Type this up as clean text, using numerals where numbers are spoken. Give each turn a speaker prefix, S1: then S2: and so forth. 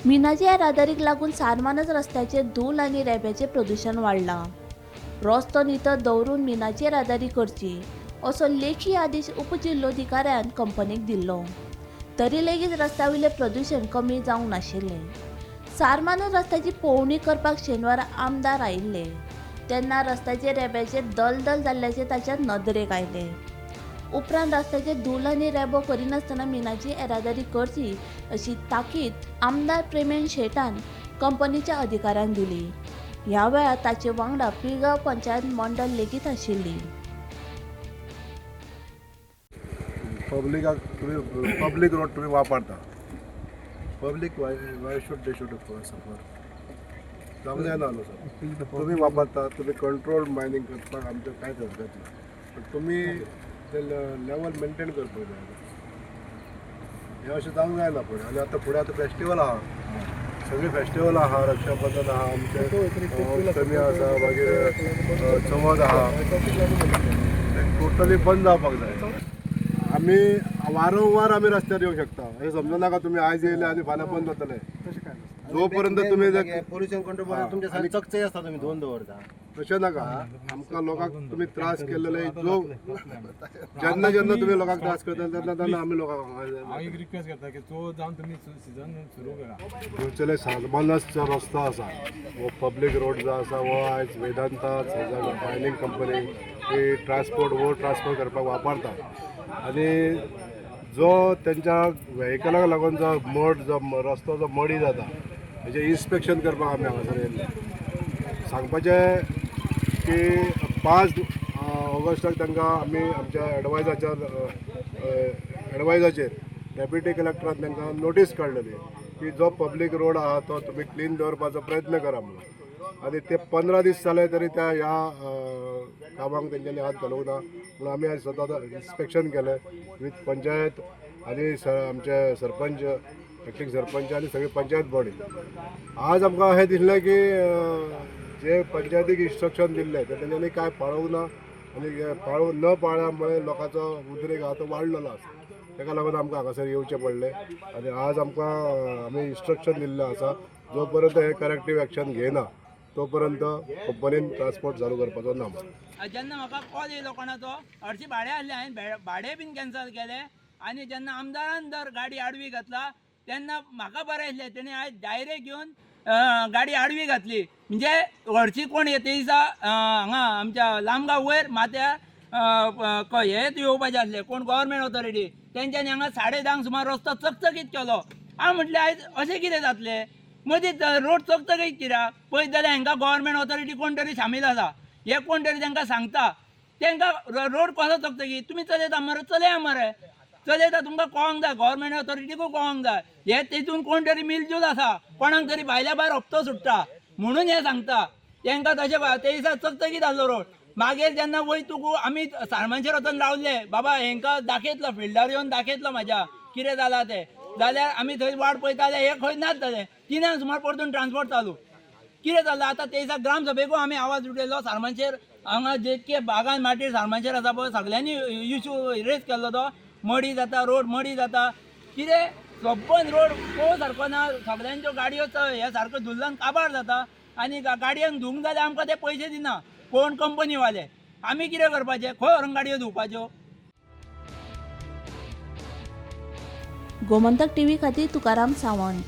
S1: मिनाचे येरादारीक लागून सारमानस रस्त्याचेर धूल आनी रेब्याचें प्रदुशण वाडलां. रस्तो नितळ दवरून मिनाची येरादारी करची असो लेखी आदेश उपजिल्लोधिकाऱ्यान कंपनीक दिल्लो. तरी लेगीत रस्त्या वयलें प्रदुशण कमी जावंक नाशिल्लें. सारमानस रस्त्याची पळोवणी करपाक शेनवारा आमदार आयिल्ले तेन्ना रस्त्याचेर रेब्याचेर दलदल जाल्ल्याचें ताच्या नदरेक आयलें. उपरांत रस्त्याचेर धूल आनी रेबो करिनासतना मिनाची येरादारी करची अशी ताकीद आमदार प्रेमेंद्र शेटान कंपनीच्या अधिकाऱ्यांक दिली. ह्या वेळार ताचे वांगडा पिळगांव पंचायत मंडळ लेगीत आशिल्ली.
S2: पब्लिकाक तुमी पब्लीक रोड तुमी वापरता. Public why should they should suffer? जावंक जायना न्हू सर. तुमी वापरता, तुमी कंट्रोल मायनींग करपाक आमचें कांयच हरकत ना, पण तुमी ते लेवल मेंटेन करपाक जाय. हें अशें जावंक जायना फुडें. आनी आतां फुडें आतां फेस्टिवल आहा, सगळीं फेस्टिवल आहा, रक्षाबंधन आहा, आमचें अष्टमी आसा, मागीर चवथ आहा, टोटली बंद जावपाक जाय. आमी वारंवार आमी रस्त्यार येवंक शकता हें समजू नाका. तुमी आयज येयले आनी फाल्यां बंद जातले. जोपर्यंत तुमी
S3: पोल्युशन कंट्रोल तुमच्या सारके चकचक आसता, तुमी धुवन दवरता.
S2: तशें नाका. आमकां लोकांक तुमी त्रास केल्लेले, जो जेन्ना जेन्ना तुमी लोकांक त्रास करता तेन्ना तेन्ना आमी लोकांक
S4: हांव एक रिक्वेस्ट करता की चवथ जावन तुमी सिजन सुरू करा.
S2: दिवचले सालमानस जो रस्तो आसा हो पब्लीक रोड जो आसा हो आयज वेदांता मायनींग कंपनी ही ट्रान्सपोर्ट वो ट्रान्सपोर्ट करपाक वापरता आनी जो तेंच्या व्हेकलाक लागून जो मड जो रस्तो जो मडी जाता हेजें इन्स्पेक्शन करपाक आमी हांगासर येयल्ले. सांगपाचें की 5 ऑगस्टाक तांकां आमी आमच्या एडवायजाचेर डेप्युटी कलेक्टरान तांकां नोटीस काडलेली की जो पब्लीक रोड आहा तो तुमी क्लीन दवरपाचो प्रयत्न करा म्हणून. आनी ते 15 दीस जाले तरी त्या ह्या कामाक तेंच्यांनी हात घालूंक ना म्हणून आमी आयज स्वता इन्स्पेक्शन केलें विथ पंचायत आनी आमचे सरपंच, एक्टिंग सरपंच आनी सगळी पंचायत बॉडी. आज आमकां अशें दिसलें की जे पंचायतीक इन्स्ट्रक्शन दिल्लें ते तेंच्यांनी कांय पाळूंक ना आनी पाळूं न पाळ्ळ्या लोकांचो उद्रेक आहा तो वाडलेलो आसा. ताका लागून आमकां हांगासर येवचें पडलें आनी आज आमकां आमी इन्स्ट्रक्शन दिल्लें आसा, जो पर्यंत हे करेक्टीव एक्शन घेयना तो पर्यंत कंपनीन ट्रान्सपोर्ट चालू करपाचो ना म्हणून.
S5: जेन्ना म्हाका कॉल येयलो कोणाचो, हरशीं भाडें आसलें, हांवें भाडें बीन कॅन्सल केलें. आनी जेन्ना आमदारान जर गाडी आडवी घातला तेन्ना म्हाका बरें दिसलें, तेणी आयज डायरेक्ट येवन गाडी आडवी घातली. म्हणजे हरशीं कोण येता दिसा हांगा आमच्या लामगांव वयर माथ्यार हेच येवपाचें आसलें कोण गव्हर्मेंट ऑथॉरिटी, तेंच्यांनी हांगा 10:30 सुमार रस्तो चकचकीत केलो. हांव म्हटलें आयज अशें कितें जातलें, मदींच रोड चकचकीत कित्याक? पळयत जाल्यार हांकां गव्हर्मेंट ऑथॉरिटी कोण तरी सामील आसा, हे कोण तरी तांकां सांगता. तांकां रोड कसो चकचकीत, तुमी चलयता मरे, चलया मरे, चलयता तुमकां कळोंक जाय, गव्हर्मेंट ऑथॉरिटीकूय कळोंक जाय. हे तेतून कोण तरी मिलजूल आसा, कोणाक तरी भायल्या भायर हप्तो सुट्टा म्हणून हें सांगता तांकां. तशें ते दिसा चकचकीत आसलो रोड. मागीर जेन्ना वयता तुका आमी सारमानशेर वचून रावले, बाबा हेंकां दाखयतलो, फिल्डार येवन दाखयतलो म्हाज्या कितें जालां तें. जाल्यार आमी थंय वाट पळयता जाल्यार हे खंय नाच जालें. 3 सुमार परतून ट्रान्सपोर्ट चालू. कितें जालां आतां ते दिसा ग्रामसभेकूय आमी आवाज उठयलो. सारमानशेर हांगा जितके बागान माटीर सारमानशेर आसा पळय, सगळ्यांनी इशू रेज केल्लो, तो मडी जाता रोड, मडी जाता कितें सोबन रोड पळोवं सारको ना. सगळ्यांच्यो गाडयो हे सारको धुल्लान काबार जाता आनी गाडयांक धुवंक जाल्यार आमकां ते पयशे दिना कोण कंपनीवाले. आमी कितें करपाचें, खंय व्हरोन गाडयो धुवपाच्यो?
S1: गोमंतक टीव्ही खातीर तुकाराम सावंत.